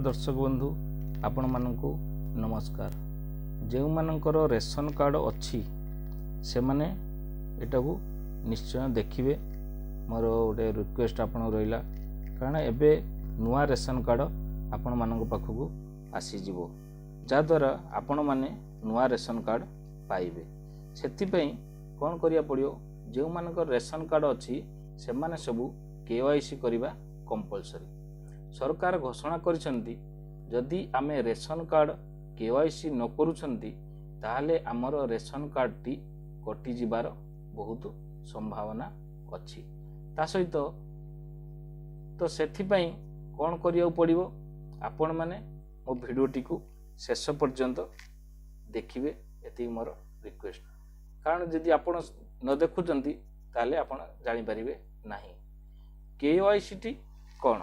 ଦର୍ଶକ ବନ୍ଧୁ, ଆପଣମାନଙ୍କୁ ନମସ୍କାର। ଯେଉଁମାନଙ୍କର ରେସନ୍ କାର୍ଡ଼ ଅଛି, ସେମାନେ ଏଟାକୁ ନିଶ୍ଚୟ ଦେଖିବେ। ମୋର ଗୋଟେ ରିକ୍ୱେଷ୍ଟ ଆପଣଙ୍କୁ ରହିଲା, କାରଣ ଏବେ ନୂଆ ରେସନ୍ କାର୍ଡ଼ ଆପଣମାନଙ୍କ ପାଖକୁ ଆସିଯିବ, ଯାହାଦ୍ୱାରା ଆପଣମାନେ ନୂଆ ରେସନ୍ କାର୍ଡ଼ ପାଇବେ। ସେଥିପାଇଁ କ'ଣ କରିବାକୁ ପଡ଼ିବ? ଯେଉଁମାନଙ୍କର ରେସନ୍ କାର୍ଡ଼ ଅଛି, ସେମାନେ ସବୁ କେୱାଇସି କରିବା କମ୍ପଲସରି। ସରକାର ଘୋଷଣା କରିଛନ୍ତି, ଯଦି ଆମେ ରେସନ୍ କାର୍ଡ଼ କେୱାଇସି ନ କରୁଛନ୍ତି, ତାହେଲେ ଆମର ରେସନ୍ କାର୍ଡ଼ଟି କଟିଯିବାର ବହୁତ ସମ୍ଭାବନା ଅଛି। ତା ସହିତ ତ ସେଥିପାଇଁ କ'ଣ କରିବାକୁ ପଡ଼ିବ? ଆପଣମାନେ ମୋ ଭିଡ଼ିଓଟିକୁ ଶେଷ ପର୍ଯ୍ୟନ୍ତ ଦେଖିବେ, ଏତିକି ମୋର ରିକ୍ୱେଷ୍ଟ। କାରଣ ଯଦି ଆପଣ ନ ଦେଖୁଛନ୍ତି, ତାହେଲେ ଆପଣ ଜାଣିପାରିବେ ନାହିଁ କେୱାଇସିଟି କ'ଣ।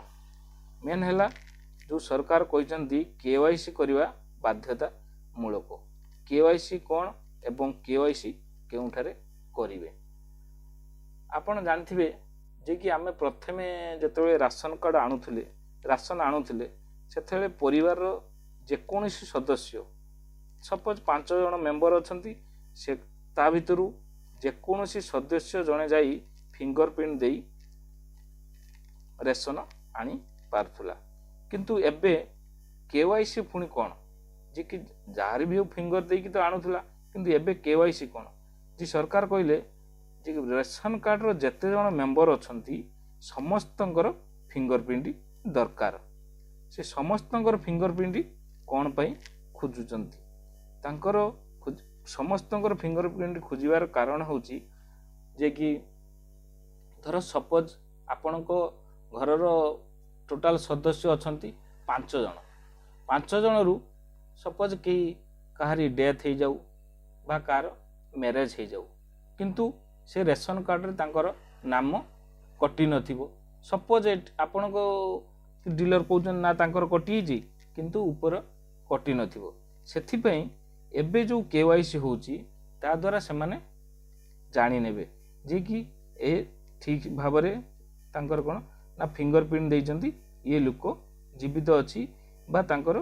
ମେନ୍ ହେଲା, ଯେଉଁ ସରକାର କହିଛନ୍ତି କେୱାଇସି କରିବା ବାଧ୍ୟତାମୂଳକ, କେୱାଇସି କ'ଣ ଏବଂ କେୱାଇସି କେଉଁଠାରେ କରିବେ? ଆପଣ ଜାଣିଥିବେ ଯେ କି ଆମେ ପ୍ରଥମେ ଯେତେବେଳେ ରାସନ କାର୍ଡ଼ ଆଣୁଥିଲେ, ରାସନ ଆଣୁଥିଲେ, ସେତେବେଳେ ପରିବାରର ଯେକୌଣସି ସଦସ୍ୟ, ସପୋଜ 5 ଜଣ ମେମ୍ବର ଅଛନ୍ତି, ସେ ତା ଭିତରୁ ଯେକୌଣସି ସଦସ୍ୟ ଜଣେ ଯାଇ ଫିଙ୍ଗର ପ୍ରିଣ୍ଟ ଦେଇ ରେସନ ଆଣିପାରୁଥିଲା। କିନ୍ତୁ ଏବେ କେୱାଇସି ପୁଣି କ'ଣ? ଯେ କି ଯାହାର ବି ହଉ ଫିଙ୍ଗର ଦେଇକି ତ ଆଣୁଥିଲା, କିନ୍ତୁ ଏବେ କେୱାଇସି କ'ଣ? ଯେ ସରକାର କହିଲେ ଯେ ରେସନ କାର୍ଡ଼ର ଯେତେ ଜଣ ମେମ୍ବର ଅଛନ୍ତି, ସମସ୍ତଙ୍କର ଫିଙ୍ଗର ପ୍ରିଣ୍ଟ ଦରକାର। ସେ ସମସ୍ତଙ୍କର ଫିଙ୍ଗର ପ୍ରିଣ୍ଟ କ'ଣ ପାଇଁ ଖୋଜୁଛନ୍ତି? ତାଙ୍କର ସମସ୍ତଙ୍କର ଫିଙ୍ଗର ପ୍ରିଣ୍ଟ ଖୋଜିବାର କାରଣ ହେଉଛି ଯେ କି ଧର ସପୋଜ ଆପଣଙ୍କ ଘରର ଟୋଟାଲ ସଦସ୍ୟ ଅଛନ୍ତି 5 ଜଣ। 5 ଜଣରୁ ସପୋଜ କେହି କାହାରି ଡେଥ୍ ହେଇଯାଉ ବା କାହାର ମ୍ୟାରେଜ୍ ହେଇଯାଉ, କିନ୍ତୁ ସେ ରେସନ କାର୍ଡ଼ରେ ତାଙ୍କର ନାମ କଟି ନଥିବ। ସପୋଜ ଆପଣଙ୍କ ଡିଲର କହୁଛନ୍ତି ନା ତାଙ୍କର କଟିଯାଇଛି, କିନ୍ତୁ ଉପର କଟି ନଥିବ। ସେଥିପାଇଁ ଏବେ ଯେଉଁ କେୱାଇସି ହେଉଛି, ତା ଦ୍ୱାରା ସେମାନେ ଜାଣିନେବେ ଯେ କି ଏ ଠିକ୍ ଭାବରେ ତାଙ୍କର କ'ଣ ନା ଫିଙ୍ଗର ପ୍ରିଣ୍ଟ ଦେଇଛନ୍ତି, ଇଏ ଲୋକ ଜୀବିତ ଅଛି ବା ତାଙ୍କର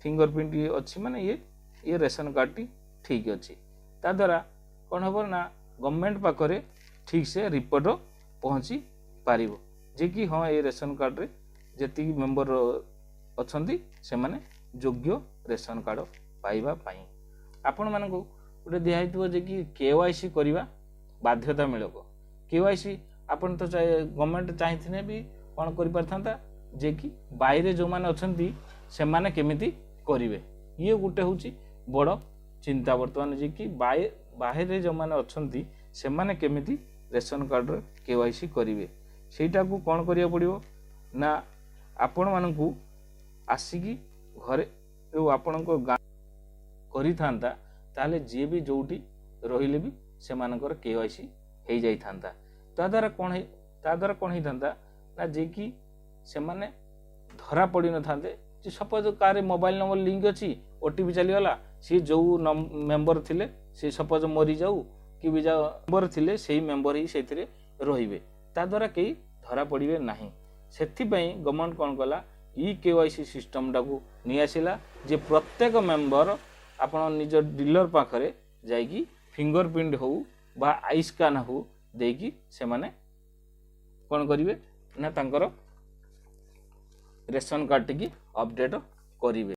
ଫିଙ୍ଗର ପ୍ରିଣ୍ଟ ଅଛି, ମାନେ ଇଏ ରେସନ କାର୍ଡ଼ଟି ଠିକ୍ ଅଛି। ତା ଦ୍ୱାରା କ'ଣ ହେବ ନା ଗଭର୍ଣ୍ଣମେଣ୍ଟ ପାଖରେ ଠିକ୍ ସେ ରିପୋର୍ଟ ପହଞ୍ଚି ପାରିବ ଯେ କି ହଁ, ଏ ରେସନ କାର୍ଡ଼ରେ ଯେତିକି ମେମ୍ବର ଅଛନ୍ତି, ସେମାନେ ଯୋଗ୍ୟ ରେସନ କାର୍ଡ଼ ପାଇବା ପାଇଁ। ଆପଣମାନଙ୍କୁ ଗୋଟେ ଦିଆହେଇଥିବ ଯେ କି କେୱାଇସି କରିବା ବାଧ୍ୟତାମୂଳକ। କେୱାଇସି ଆପଣ ତ ଗଭର୍ଣ୍ଣମେଣ୍ଟ ଚାହିଁଥିଲେ ବି କ'ଣ କରିପାରିଥାନ୍ତା ଯେ କି ବାଇରେ ଯେଉଁମାନେ ଅଛନ୍ତି, ସେମାନେ କେମିତି କରିବେ? ଇଏ ଗୋଟେ ହେଉଛି ବଡ଼ ଚିନ୍ତା ବର୍ତ୍ତମାନ, ଯେ କି ବାହାରେ ଯେଉଁମାନେ ଅଛନ୍ତି, ସେମାନେ କେମିତି ରେସନ କାର୍ଡ଼ର କେୱାଇସି କରିବେ। ସେଇଟାକୁ କ'ଣ କରିବାକୁ ପଡ଼ିବ ନା ଆପଣମାନଙ୍କୁ ଆସିକି ଘରେ ଯେଉଁ ଆପଣଙ୍କ ଗାଁ କରିଥାନ୍ତା, ତାହେଲେ ଯିଏ ବି ଯେଉଁଠି ରହିଲେ ବି ସେମାନଙ୍କର କେୱାଇସି ହେଇଯାଇଥାନ୍ତା। ତାଦ୍ୱାରା କ'ଣ ହେଇଥାନ୍ତା ନା ଯେ କି ସେମାନେ ଧରା ପଡ଼ିନଥାନ୍ତେ। ଯେ ସପୋଜ କାହାର ମୋବାଇଲ ନମ୍ବର ଲିଙ୍କ ଅଛି, ଓଟିପି ଚାଲିଗଲା, ସିଏ ଯେଉଁ ମେମ୍ବର ଥିଲେ, ସେ ସପୋଜ ମରିଯାଉ କି ବି ଯାଉ ମେମ୍ବର ଥିଲେ, ସେଇ ମେମ୍ବର ହିଁ ସେଇଥିରେ ରହିବେ। ତା ଦ୍ୱାରା କେହି ଧରା ପଡ଼ିବେ ନାହିଁ। ସେଥିପାଇଁ ଗଭର୍ଣ୍ଣମେଣ୍ଟ କ'ଣ କଲା? ଇ କେୱାଇସି ସିଷ୍ଟମଟାକୁ ନେଇଆସିଲା ଯେ ପ୍ରତ୍ୟେକ ମେମ୍ବର ଆପଣ ନିଜ ଡିଲର ପାଖରେ ଯାଇକି ଫିଙ୍ଗର ପ୍ରିଣ୍ଟ ହଉ ବା I scan ହଉ ଦେଇକି ସେମାନେ କ'ଣ କରିବେ ନା ତାଙ୍କର ରେସନ କାର୍ଡ଼ଟିକି ଅପଡ଼େଟ୍ କରିବେ।